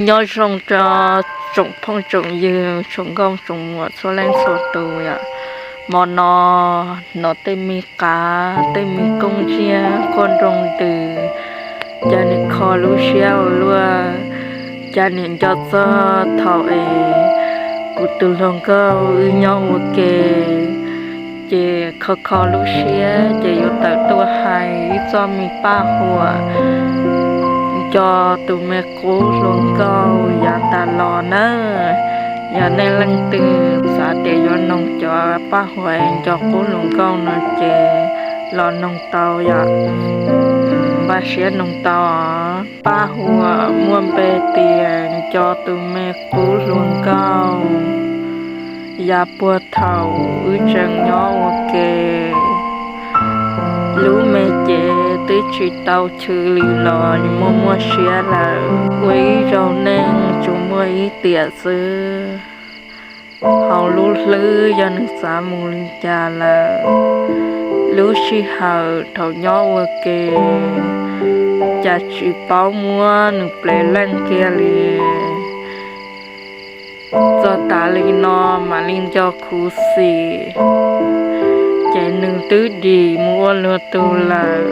Nyob zoo rau tsoom phooj tsoom ywg, tsoom nkauj tsoom muam txhua leej txhua tus yom. Hmo no hnov tej me qav tej me koob ntsiab quaj nroo ntws, cas nim kho lub siab ua luaj. Cas nim nco txog thaum es kuv tus hluas nkauj wb nyob ua ke, ces kho kho lub siab ces yuav tawm tuaj hais ib txoj me paj huam nco tus me qub hluas nkauj yav tas los nawb. Yog nej leej twg xav tias yuav noog cov paj huam nco qub hluas nkauj no ces los noog tau yom. Npaj siab noog tau. Paj huam muaj npe tias nco tus me qub hluas nkauj. Yav puag thaum wb tseem nyob ua ke, lub me cev twb tsis tau chwv li los muaj muaj siab lawm. Ua ib zaug neej tsuas muaj ib tiam xwb, hauv lub hlwb yog nws txav mus li cas lawm. Lub sij hawm thaum nyob ua ke, cas tsis paub muab nws plev leej kiag li. Txog tas li no mam li nco khuv xim, ces nws twb dim mus ua luag tug lawm.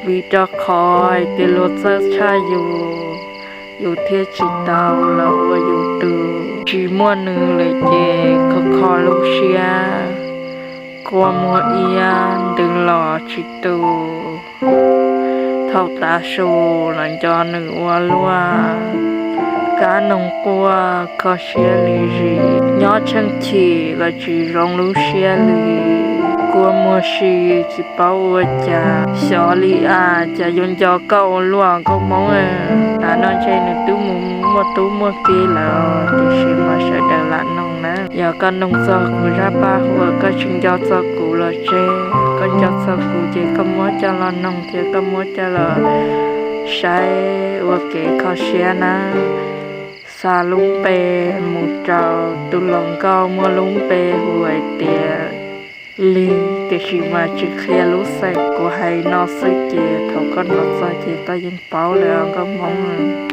Vim rau qhov hais tias luag txawj tshaj yus, yus thiaj tsis tau los ua yus tug. Tsis muaj nws lawm ces kho kho lub siab, kua muag iab ntws los tsis tu. Thaum tav su los nco nws ua luaj, kab noog quaj kho siab li zis. Nyob tsheej chim los tsis zoo lub siab li, kua muag si tsis paub ua cas. Xyov li as cas yuav nco koj ua luaj nkauj hmoob. Tav no ntshe nws twb mus muaj tub muaj ki lawm, tiam sis mas sawv daws lam noog na. Yog koj noog txog kuv zaj paj huam koj tsis nco txog kuv los tseg, koj nco txog kuv ces koj muab coj los noog thiab koj muab coj los saib ua kev kho siab na. Xa lub npe mus rau tus hluas nkauj muaj lub npe hu hais tias Lig, tiam sis mas tsis qhia lub xeem, kuv hais no xwb ces thaum koj hnov txog ces koj yeej paub lawm os nkauj hmoob.